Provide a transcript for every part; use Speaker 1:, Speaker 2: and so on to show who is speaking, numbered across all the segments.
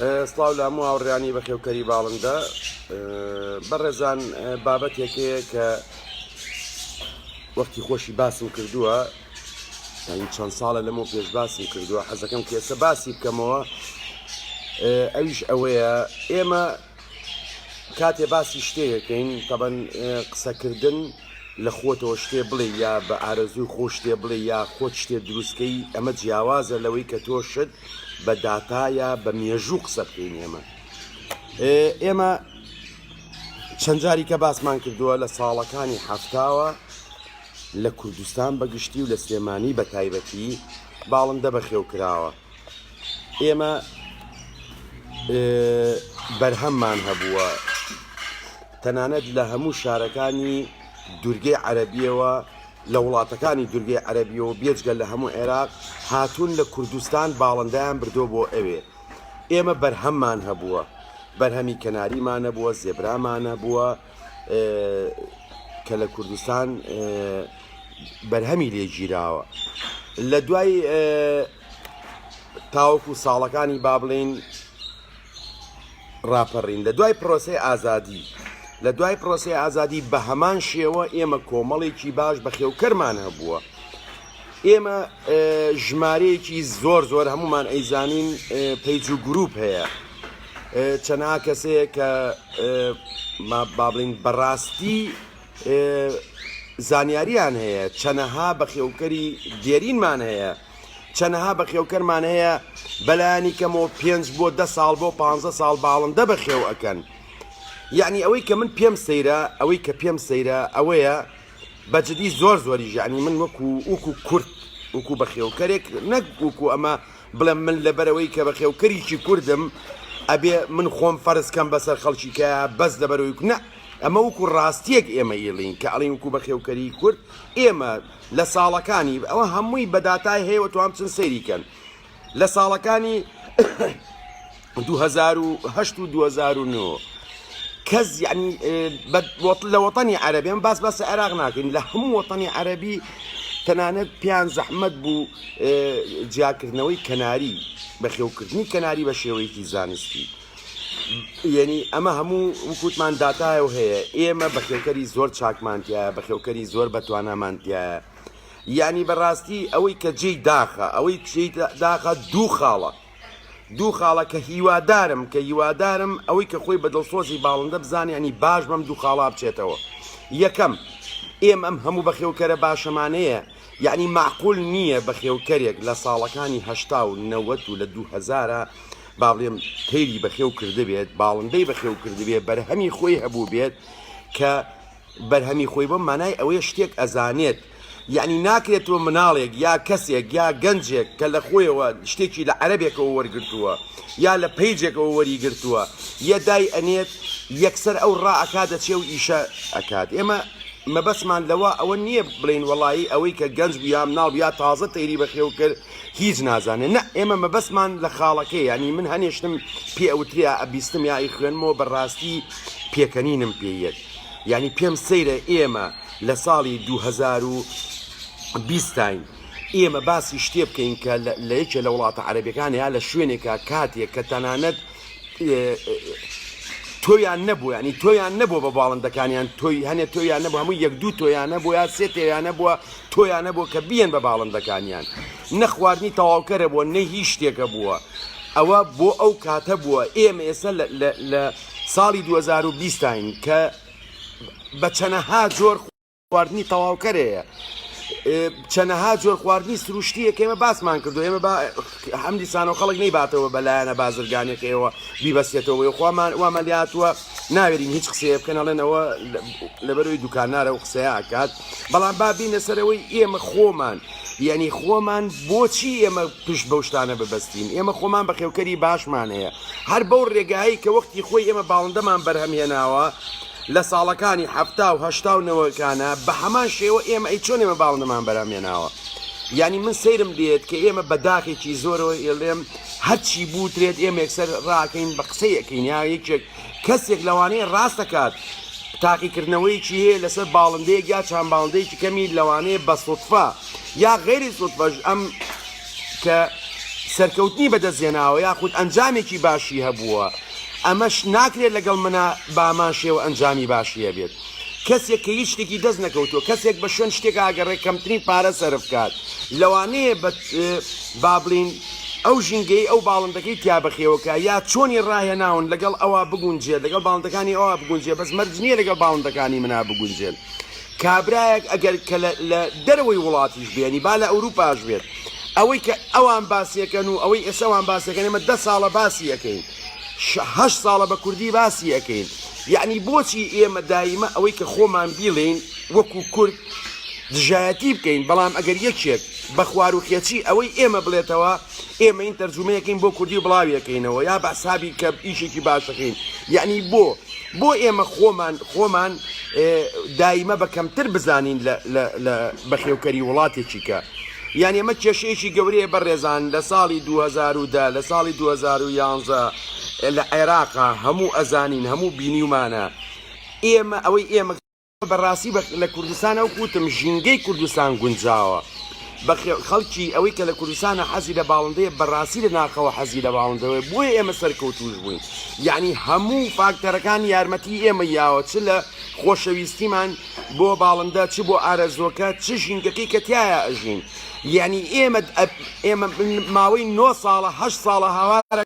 Speaker 1: سڵاو لە هەموو هاوڕێیانی بەخێوکەری باڵندە. بەڕێزان بابەتێک هەیە کە وەختی خۆشی باسم کردووە یعنی چەند ساڵە لەمەو پێش باسم کردووە حەزەکەم کە ئێستا باسی بکەمەوە ئەویش ئەوەیە ئێمە کاتێ باسی شتێکەکەین تەبەن قسەکردن لە خۆتەوە شتێ بڵێ یا بە ئارەزووی خۆ شتێ بڵێ یا خۆت شتێ دروستکەی ئەمە جیاوازە لەوەی کە تۆ شت بە داتا یا بە مێژوو قسە بکەین ئێمە ئێمە چەند جاری کە باسمان کردووە لە ساڵەکانی حەفتاوە لە کوردستان بەگشتی و لە سلێمانی بە تایبەتی باڵندە بەخێو کراوە ئێمە بەرهەممان هەبووە تەنانەت لە هەموو شارەکانی دوورگەی عەربیەوە لە وڵاتەکانی دورگەی عەرەبیەوە بێجگە لە هەموو عێراق هاتوون لە کوردستان باڵندەیان بردووە بۆ ئەوێ. ئێمە بەرهەممان هەبووە، بەرهەمی کەناریمان هەبووە، زێبرامان هەبووە کە لە کوردستان بەرهەمی لێ گیراوە. لە دوای تاوەکو ساڵەکانی با بڵێین ڕاپەڕین لە دوای پرۆسەی ئازادی لە دوای پرۆسەی ئازادی بە هەمان شێوە ئێمە کۆمەڵێکی باش بەخێوکەرمان هەبووە ئێمە ژمارەیەکی زۆر زۆر هەمومان ئەیزانین page و گروپ هەیە چەنها کەسەیە کە با بڵین بەڕاستی زانیاریان هەیە چەنەها بەخێوکەری دێرینمان هەیە چەنەها بەخێوکەرمان هەیە بەلایەنی کەمەوە پێنج بۆ دە ساڵ بۆ پانزە ساڵ باڵندە بەخێو ئەکەن یعنی ئەوەی کە من پێم سەیرە ئەوەی کە پێم سەیرە ئەوەیە بەجدی زۆر زۆریش یعنی من وەکو وەکو کورد وەکو بەخێوکەرێک نەک وەکو ئەمە بڵێم من لەبەرەوەی کە بەخێوکەریکی کوردم ئەبێ من خۆم فەرز کەم بەسەر خەڵکی کە بەس لەبەرەوەی نە ئەمە وەکو ڕاستیەک ئێمە ئیڵین کە ئەڵین وەکو بەخێوکەری کورد ئێمە لە ساڵەکانی ئەوە هەمووی بە داتای هەیە و توام چن سەیری کەن لە ساڵەکانی 2008 و 2009 کەس یعنی لە وەتەنی عەرەبی ئەم باس باس عێراق ناکەین لە هەموو وەتەنی عەرەبی تەنانەت پیان زەحمەت بوو جیاکردنەوەی کەناری بەخێوکردنی کەناری بە شێوەیەکی زانستی یەنی ئەمە هەموو وکوتمان داتایە و هەیە ئێمە بەخێوکەری زۆر چاکمان تایە بەخێوکەری زۆر بەتوانامان تایە یعنی بەڕاستی ئەوەی کە جێی داخە ئەوەی جێی داخە دوو خاڵە دوو خاڵە کە هیوادارم کە هیوادارم ئەوەی کە خۆی بە دڵسۆزی باڵندە بزانێ ینی باش بەم دوو خاڵا بچێتەوە یەکەم ئێمە ئەم هەموو بەخێوکەرە باشەمانەیە یعنی معقول نییە بەخێوکەرێک لە ساڵەکانی هەشتا و نەوەت و لە دوو هەزارە با بڵێم تەیری بەخێو کردبێت، باڵندەی بەخێو کردبێت، بەرهەمی خۆی هەبووبێت کە بەرهەمی خۆی بۆ مانای ئەوەیە شتێک ئەزانێت یعنی ناکرێت تۆ مناڵێک یا کەسێک یا گەنجێک کە لە خۆیەوە شتێکی لە عەرەبێکەوە وەرگرتووە یا لە page ێکەوە وەریگرتووە یە دای ئەنێت یەکسەر ئەو ڕائەکا دەچێ و ئیشە ئەکات ئێمە مەبەستمان لەوە ئەوە نییە بڵێین وەڵایی ئەوەی کە گەنج بوو یا مناڵ بوو یا تازە تەیری بەخێو کرد هیچ نازانێ نە ئێمە مەبەستمان لە خاڵەکەی یانی من هەنێ شتم پێ ئەوترێ ئەبیستم یا ئەیخوێنمەوە بەڕاستی پێکەنینم پێ یەت یانی پێم سەیرە ئێمە لە ساڵی 2020 تاین ئێمە باسی شتێ بکەین کە لە یەکێ لە وڵاتە عەرەبیەکان یا لە شوێنێکا کاتێک کە تەنانەت تۆیان نەبوو ینی تۆیان نەبوو بە باڵندەکانیان تۆی هەنێ تۆیان نەبوو هەموو یەک دوو تۆیانە بوو یا سێ تێیانە بووە تۆیانە بووە کە بیەن بە باڵندەکانیان نە خواردنی تەواوکەرە بووە نە هیچ شتێکە بووە ئەوە بۆ ئەو کاتە بووە ئێمە ئێستا لە ساڵی 2020 کە بە چەنەها جۆر خواردنی تەواوکەرەیە چەنەها جۆر خواردنی سروشتیە کە ئێمە باسمان کردو ئێمە با هەم دیسانەوە خەڵک نەیباتەوە بە لایەنە بازرگانەکەیەوە بیبەستێتەوە خوامان وامان لاتوە ناوێرین هیچ قسەیە بکەن ئەڵێنەوە لەبەرەوەی دوکانارە و قسەیە ئەکات بەڵام با بینە سەرەوەی ئێمە خۆمان یعنی خۆمان بۆچی ئێمە پشت بەو شتانە ببەستین ئێمە خۆمان بەخێوکەری باشمان هەیە هەر بەو ڕێگایی کە وەختی خۆی ئێمە باڵندەمان بەرهەم هێناوە لە ساڵەکانی حەفتا و هەشتا و نەوەکانا بە هەمان شێوە ئێمە ئەی چۆن ئێمە باڵندەمان بەرهەم هێناوە یانی من سەیرم لێت کە ئێمە بە داخێکی زۆرەوە ئێڵێم هەرچی بوترێت ئێمە یەکسەر ڕاکەین بە قسەی ئەکەین یا یەکێک کەسێک لەوانەیە ڕاست دەکات تاقیکردنەوەیەکی هەیە لەسەر باڵندەیەک یا چەند باڵندەیەکی کەمی لەوانەیە بە سوتفە یا غەیری سوتفەش ئەم کە. سەرکەوتنی بەدەستهێناوە یاخود ئەنجامێکی باشی هەبووە ئەمەش ناکرێت لەگەڵ منا بەهەمان شێوە ئەنجامی باشی هەبێت. کەسێک کە هیچ شتێکی دەست نەکەوتووە، کەسێک بە شوێن شتێکا ئەگەڕێ کەمترین پارە سەرف بکات، لەوانەیە بە با بڵێین ئەو ژینگەی ئەو باڵندەکەی تیا بەخێوەکە یا چۆنی ڕاهێناون لەگەڵ ئەوا بگونجێت لەگەڵ باڵندەکانی ئەوا بگونجێ بەس مەرج نییە لەگەڵ باڵندەکانی منا بگونجێن. کابرایەک ئەگەر کە لە دەرەوەی وڵاتیش بێنی با لە ئەوروپاش بێت ئەوەی کە ئەوان باسیەکەن و ئەوەی ئێستا ئەوان باسیەکەن ئێمە دە ساڵە باسی ئەکەین هەشت ساڵە بە کوردی باسی ئەکەین یعنی بۆچی ئێمە دایمە ئەوەی کە خۆمان بیڵێین وەکو کورد دژایەتی بکەین بەڵام ئەگەر یەکێک بە خواروخێچی ئەوەی ئێمە بڵێتەوە ئێمە این تەرجومەیەکەین بۆ کوردی و بڵاویەکەینەوە یا بە حسابی کە ئیشێکی باشەکەین یعنی بۆ بۆ ئێمە خۆمان خۆمان دایمە بە کەمتر بزانین لە بەخێوکەری وڵاتێکی کە یان ئێمە کێشەیەکی گەورەیە بەڕێزان لە ساڵی 2010 لە ساڵی 2011 لە عێراقا هەموو ئەزانین هەموو بینیومانە ئێمە ئەوەی ئێمە بەڕاستی لە کوردستان ئەو کوتم ژینگەی کوردستان گونجاوە بە خەڵکی ئەوەی کە لە کوردستانە حەزی لە باڵندەیە بەڕاستی لە ناخەوە حەزی لە باڵندەوەی بۆیە ئێمە سەرکەوتوش بووین یعنی هەموو فاکتەرەکان یارمەتی ئێمە یاوە چ لە خۆشەویستیمان بۆ باڵندە چ بۆ ئارەزوەکە چ ژینگەکەی کە تایە ئەژین یعنی ئێمە ئێمە ماوەی 9 ساڵە 8 ساڵە هاوارە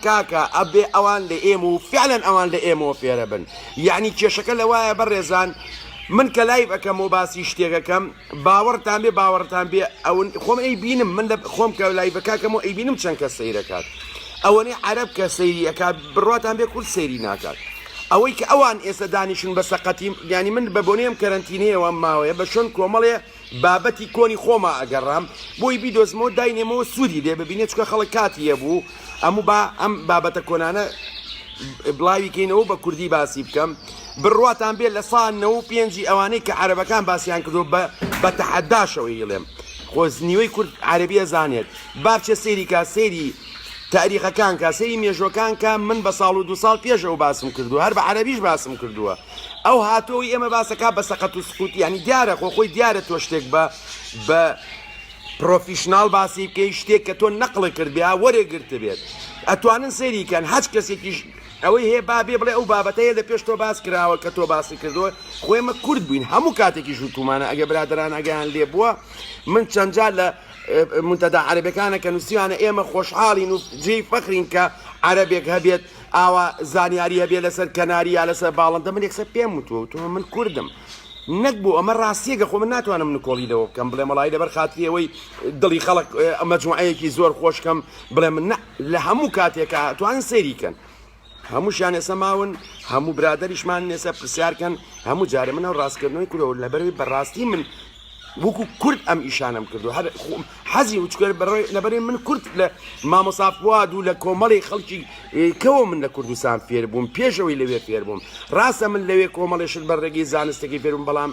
Speaker 1: کاکە ئەبێ ئەوان لە ئێمە و فعلەن ئەوان لە ئێمەوە فێرە بن یعنی کێشەکە لەوایە بەڕێزان من کە live ئەکەم و باسی شتێکەکەم باوەڕتان بێ باوەڕتان بێ ئەو خۆم ئەی بینم من لە خۆم کە live ەکەکەم و ئەی بینم چەند کەس سەیرەکات ئەوەنەی عەرەب کە سەیری ئەکات بڕواتان بێ کورد سەیری ناکات ئەوەی کە ئەوان ئێستا دانیشن بە سەقەتی یعنی من بە بۆنەی ئەم کەرەنتینەیەوە ماوەیە بە شوێن کۆمەڵێ بابەتی کۆنی خۆما ئەگەڕام بۆی بیدۆزمەوە داینێمەوە سوودی لێ ببینێ چونکە خەڵک کاتی هەبوو ئەموو با ئەم بابەتە کۆنانە بڵاوی کەینەوە بە کوردی باسی بکەم بڕواتان بێ لە سا نەوە پێنجی ئەوانەی کە عەرەبەکان باسیان کردو بە بە تەحەداشەوە یڵێم خۆز نیوەی کورد عەرەبیە زانێت با بچێ سەیری کا سەیری تاریخەکان کا سەیری مێژوەکان کا من بە ساڵ و دو ساڵ پێش ئەو باسم کردووە هەر بە عەرەبیش باسم کردووە ئەو هاتۆی ئێمە باسەکا بە سەقەت و سقوت یانی دیارە خۆ خۆی دیارە تۆ شتێک بە بە professional باسی بکەی شتێک کە تۆ نەقڵ کرد بێ وەرێ گرت بێت ئەتوانن سەیری کەن هەچ کەسێکیش ئەوەی هەیە با بێ بڵێ ئەو بابەتە هەیە لە پێش تۆ باس کراوە کە تۆ باسی کردووە خۆ ئێمە کورد بووین هەموو کاتێکیش وتومانە ئەگە برادەران ئەگەیان لێ بووە من چەند جار لە منتەدا عەرەبەکانە کە نووسیوانە ئێمە خۆشحاڵین و جێی فەخرین کە عەرەبێک هەبێت ئاوا زانیاری هەبێ لەسەر کەناری یا لەسەر باڵندە من یەکسەر پێم وتووە وتومە من کوردم نەک بۆ ئەمە ڕاستیەکە خۆ من ناتوانم نکۆڵی لەوە بکەم بڵێم وەڵی لەبەر خاتری ئەوەی دڵی خەڵک مەجموعەیەکی زۆر خۆشکەم بڵێ من نە لە هەموو کاتێکا توان سەیری کەن هەمووشیان ئێستا ماون هەموو برادەریشمان ئێستا پرسیارکەن هەموو جارێ من ئەو ڕاستکردنەوەی کورەوە لەبەرەوەی بەڕاستی من وەکو کورد ئەم ئیشانەم کردو هەر حەزی وچکەر لەبەرێ من کورد لە مامۆسا فواد و لە کۆمەڵی خەڵکی کەوە من لە کوردستان فێر بووم پێشەوەی لەوێ فێر بووم ڕاستە من لەوێ کۆمەڵێ شت بە ڕێگەی زانستەکەی فێر بووم بەڵام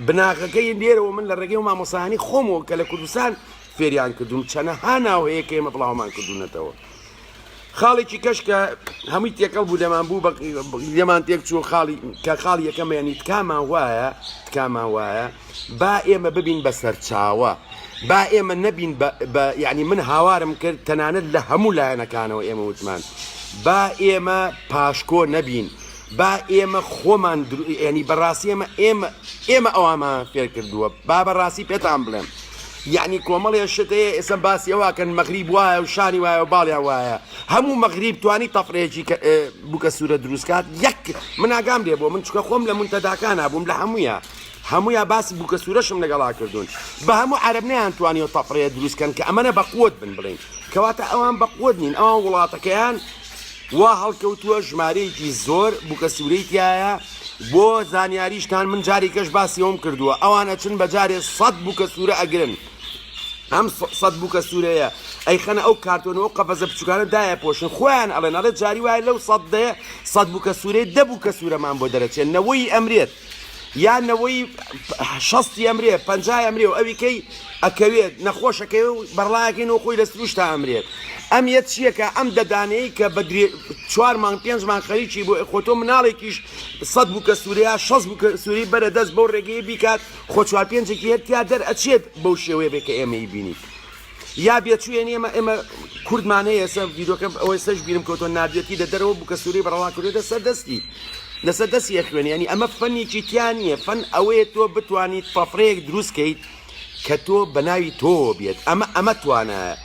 Speaker 1: بناغەکەی لێرەوە من لە ڕێگەی و مامۆسایانی خۆمەوە کە لە کوردستان فێریان کردوم چەنەها ناو هەیە کە ئێمە بڵاومان کردوونەتەوە. خاڵێکی کەش کە هەمووی تێکەڵ بوو لەمان بوو لێمان تێک چوو خاڵی کە خاڵی یەکەم ینی تکامان وایە تکامان وایە با ئێمە ببین بە سەرچاوە با ئێمە نەبین بە یعنی من هاوارم کرد تەنانەت لە هەموو لایەنەکانەوە ئێمە وتمان با ئێمە پاشکۆ نەبین با ئێمە خۆمان ینی بەڕاستی ئێمە ئێمە ئێمە ئەوانمان فێر کردووە با بەڕاستی پێتان بڵێم یەعنی کۆمەڵێ شت هەیە ئێستا باسی ئەوە ئەکەن مەغریب وایە و شانی وایە و باڵیان وایە هەموو مەغریب توانی تەفرەیەکی بووکە سوورە دروست کات یەک من ئاگام لێ بووە من چونکە خۆم لە مونتەداکانا بووم لە هەموویا هەموویا باسی بووکە سوورەشم لەگەڵا کردوون بە هەموو عەرەب نەیان توانیوە تەفرەیە دروست کەن کە ئەمەنە بە قوت بن بڵێین کەواتە ئەوان بە قوت نین ئەوان وڵاتەکەیان وا هەڵکەوتووە ژمارەیەکی زۆر بووکە سوورەی تیایە بۆ زانیاریشتان من جارێکەش باسی ئەوم کردووە ئەوان ئەچن بە جارێ سەد بووکە سوورە ئەگرن ئەم سەد بووکە سوورەیە ئەیخەنە ئەو کارتۆن و ئەو قەفەزە بچووکانە دایە پۆشن خۆیان ئەڵێن ئەڵێ جاری وایە لەو سەد دەیە سەد بووکە سوورەی دە بووکە سوورەمان بۆ دەرەچێت نەوەی ئەمرێت یا نەوەی شەستی ئەمرێ پەنجای ئەمرێ و ئەوی کەی ئەکەوێت نەخۆش ئەکەوێ و بەڕڵایەکەی نۆ خۆی لە سروشتا ئەمرێت ئەم یە چییە کە ئەم دەدانەی کە بە درێ چوار مانگ پێنج مانگ خەریکی بۆ خۆ تۆ مناڵێکیش سەد بووکە سووریا شەست بووکە سووری بەرە دەست بەو ڕێگەیە بیکات خۆ چوار پێنجێکی هەر تیا دەر ئەچێت بەو شێوەیە بێ کە ئێمەی بینی. یا بێچووێن ئێمە ئێمە کوردمان هەیە ئێستا ڤیدۆکە ئەوەی سەش بیرم کەوتەوە ناردوێتی لە دەرەوە بووکە سوورەی بەڕەڵا کردوێتە سەر دەستی لەسەر دەستی ئەخوێنێ یانی ئەمە فەنێکی تیا نییە فەن ئەوەیە تۆ بتوانیت تەفرەیەک دروست کەیت کە تۆ بە ناوی تۆوە بێت ئەمە ئەمە توانایە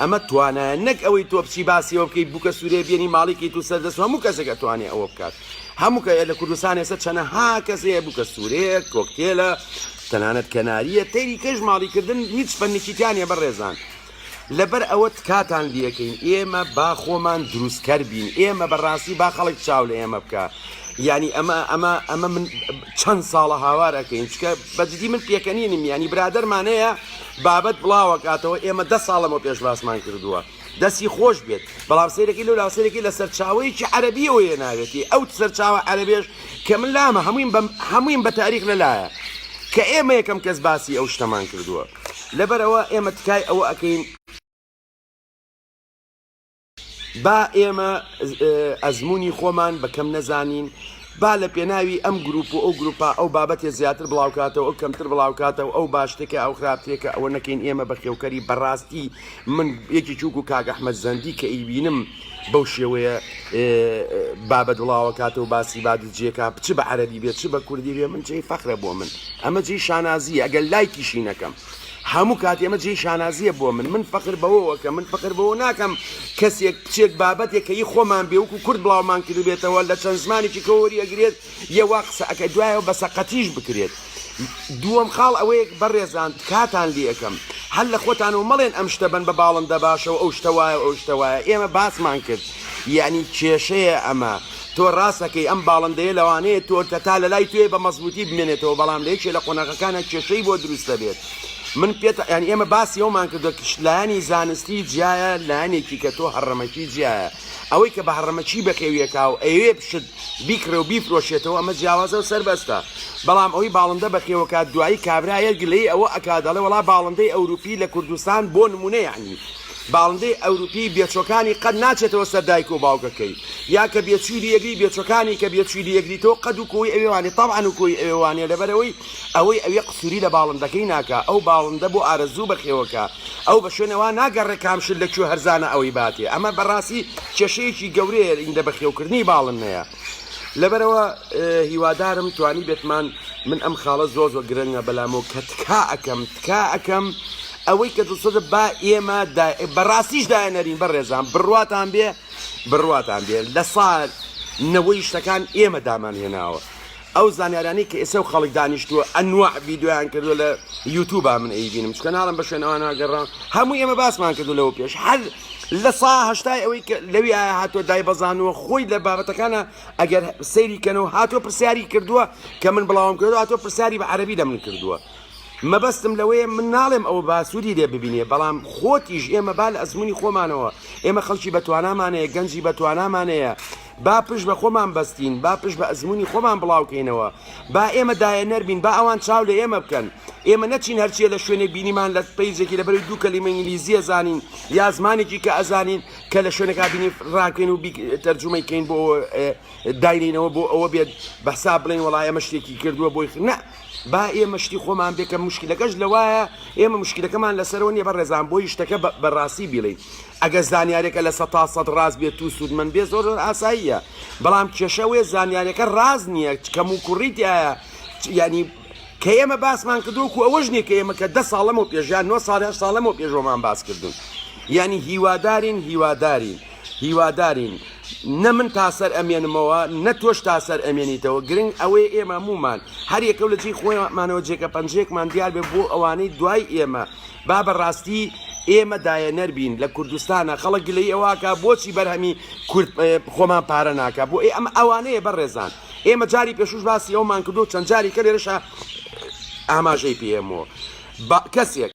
Speaker 1: ئەمە توانایە نەک ئەوەی تۆ بچی باسی ئەوە بکەیت بووکە سوورەیە بێنی ماڵی کەیت و سەر دەست هەموو کەسێک ئەتوانێ ئەوە بکات هەموو کە لە کوردستان ئێستا چەنەها کەس هەیە بووکە سوورەیە کۆکتێلە تەنانەت کەناریە تەیری کەش ماڵی کردن هیچ فەنێکی تیا نیە بەڕێزان لەبەر ئەوە تکاتان لێکەین ئێمە با خۆمان دروستکەر بین ئێمە بەڕاستی با خەڵک چاو لە ئێمە بکە یعنی ئەمە ئەمە ئەمە من چەند ساڵە هاوار ئەکەین چکە بەجدی من پێکەنینم یعنی برادەرمان هەیە بابەت بڵاوەکاتەوە ئێمە دە ساڵەمە پێش باسمان کردووە دەستی خۆش بێت بەڵام سەیرەکەی لەولا سەیرەکەی لە سەرچاوەیەکی عەرەبیەوە هێناوێتی ئەو سەرچاوە عەرەبێش کە من لامە هەموویم بە هەموویم بە تاریخ لەلایە کە ئێمە یەکەم کەس باسی ئەو شتەمان کردووە لەبەرئەوە ئێمە تکای ئەوە ئەکەین با ئێمە ئەزموونی خۆمان بە کەم نەزانین با لە پێناوی ئەم گروپ و ئەو گروپا ئەو بابەتێ زیاتر بڵاوکاتەوە ئەو کەمتر بڵاوکاتەوە ئەو باشترکە ئەو خراپترێکە ئەوە نەکەین ئێمە بە خێوکەری بەڕاستی من یەکی چوک و کاک ئەحمەد زەندی کە ئەیبینم بەو شێوەیە بابەت بڵاوەکاتەوە باسی بادجیەکە چ بە عەرەبی بێت چ بە کوردی بێ من جێی فەخرە بۆ من ئەمە جێی شانازیە ئەگەر لایکیشی نەکەم هەموو کات ئێمە جێی شانازیە بۆ من من فەخر بەوەوە کە من فەخر بەوە ناکەم کەسێک بچێت بابەتێک کە ئی خۆمان بێ وەکو کورد بڵاومان کردبێتەوە لە چەند زمانێکی کە وەری ئەگرێت یە وا قسە ئەکە دوایەوە بە سەقەتیش بکرێت دووەم خاڵ ئەوەیە بەڕێزان تکاتان لێ ئەکەم هەر لە خۆتانەوە مەڵێن ئەم شتە بەن بە باڵندە باشە و ئەو شتە وایە و ئەو شتە وایە ئێمە باسمان کرد یەعنی کێشەیە ئەمە تۆ ڕاستەکەی ئەم باڵندەیە لەوانەیە تۆ تا لە لای توێ بە مەزبووتی بمێنێتەوە بەڵام لە یەکێ لە قۆناغەکانە کێشەی بۆ دروست دەبێت من پێت یانی ئێمە باسی ئەومان کردووە لایەنی زانستی جیایە لایەنێکی کە تۆ هەڕەمەکی جیایە ئەوەی کە بە هەڕەمەکی بەخێویەکا و ئەیەوێ شت بیکڕێ و بیفرۆشێتەوە ئەمە جیاوازە و سەربەستە بەڵام ئەوەی باڵندە بەخێوەکات دوایی کابرا یەک گلەیی ئەوە ئەکا دەڵێ وەڵا باڵندەی ئەوروپی لە کوردستان بۆ نمونە یەعنی باڵندەی ئەوروپی بێچۆکانی قەت ناچێتەوە سەر دایک و باوکەکەی یا کە بێچوی لێگری بێچۆکانی کە بێچوی لێگریتەوە قەد و کۆی ئەوێوانێ تەبعەن و کۆی ئەوێوانێ لەبەرئەوەی ئەوەی ئەوێ قسوری لە باڵندەکەی ناکا ئەو باڵندە بۆ ئارەزوو بەخێوەکا ئەو بە شوێنەوە ناگەڕێ کام شت لە کوێ هەرزانە ئەوەی باتێ ئەمە بەڕاستی کێشەیەکی گەورەیە لە بەخێوکردنی باڵندەیە لەبەرئەوە هیوادارم توانیبێتمان من ئەم خاڵە زۆر زۆر گرنگە بەلامەوە کە تکا ئەکەم تکا ئەکەم ئەوەی کە دڵسۆزە با ئێمە بەڕاستیش دایەنەرین بەڕێزان بڕواتان بێ بڕواتان بێ لە سا نەوەی شتەکان ئێمە دامان هێناوە ئەو زانیارانەی کە ئێستا و خەڵک دانیشتووە ئەنواع ڤیدیۆیان کردووە لە یوتوبا من ئەیبینم چونکە ناڵم بە شوێن ئەوان ناگەڕام هەموو ئێمە باسمان کردو لەوە پێش هەر لە سا هەشتای ئەوەی کە لەوی ئایا هاتووە دایبەزانووە خۆی لە بابەتەکانە ئەگەر سەیری کەنەوە هاتووە پرسیاری کردووە کە من بڵاوم کردووە هاتووە پرسیاری بە عەرەبی لە من کردووە مەبەستم لەوەیە من ناڵێم ئەوە با سوودی لێ ببینێ بەڵام خۆتیش ئێمە با لە ئەزموونی خۆمانەوە ئێمە خەڵکی بەتوانامان هەیە گەنجی بەتوانامان هەیە با پشت بە خۆمان بەستین، با پشت بە ئەزموونی خۆمان بڵاوکەینەوە، با ئێمە دایەنەر بین، با ئەوان چاو لە ئێمە بکەن، ئێمە نەچین هەرچیە لە شوێنێک بینیمان لە page ێکی لەبەرەوەی دوو کەلیمە ئینگلیزی ئەزانین یا زمانێکی کە ئەزانین کە لە شوێنێکا بینین ڕاکەین و تەرجومەی کەین بۆ داینینەوە بۆ ئەوە بێت بە حساب بڵێین وەڵا ئێمە شتێکی کردووە بۆی نا با ئێمە شتی خۆمان بێ کە مشکلەکەش لەوایە ئێمە مشکلەکەمان لەسەرەوە نییە بەڕێزان بۆی شتەکە بەڕاستی بیڵێین ئەگەر زانیارێکە 100% ڕاست بێت و سوودمەند بێت زۆر زۆر ئاساییە بەڵام کێشە ئەوەیە زانیارەکە ڕاست نییە کەم و کوڕی تایە یعنی کە ئێمە باسمان کردو و ئەوەش نییە کە ئێمە کە دە ساڵ لەمەو پێش یان نۆ ساڵ هەشت ساڵ لەمەو پێشەوەمان باس کردوون یعنی هیوادارین هیوادارین هیوادارین نە من تا سەر ئەمێنمەوە نە تۆش تا سەر ئەمێنیتەوە گرنگ ئەوەیە ئێمە هەموومان هەر یەکەو لە جێی خۆمانەوە جێگە پەنجەیەکمان دیار بێ بۆ ئەوانەی دوای ئێمە با بە ڕاستی ئێمە دایەنەر بین لە کوردستانە خەڵک گلەیی ئەوە ئەکا بۆچی بەرهەمی کورد خۆمان پارە ناکا بۆ ئێ ئەمە ئەوانەیە بەڕێزان ئێمە جاری پێشوش باسی ئەومان کردو چەند جاری کە لێرەشا ئاماژەی پێمەوە کەسێک.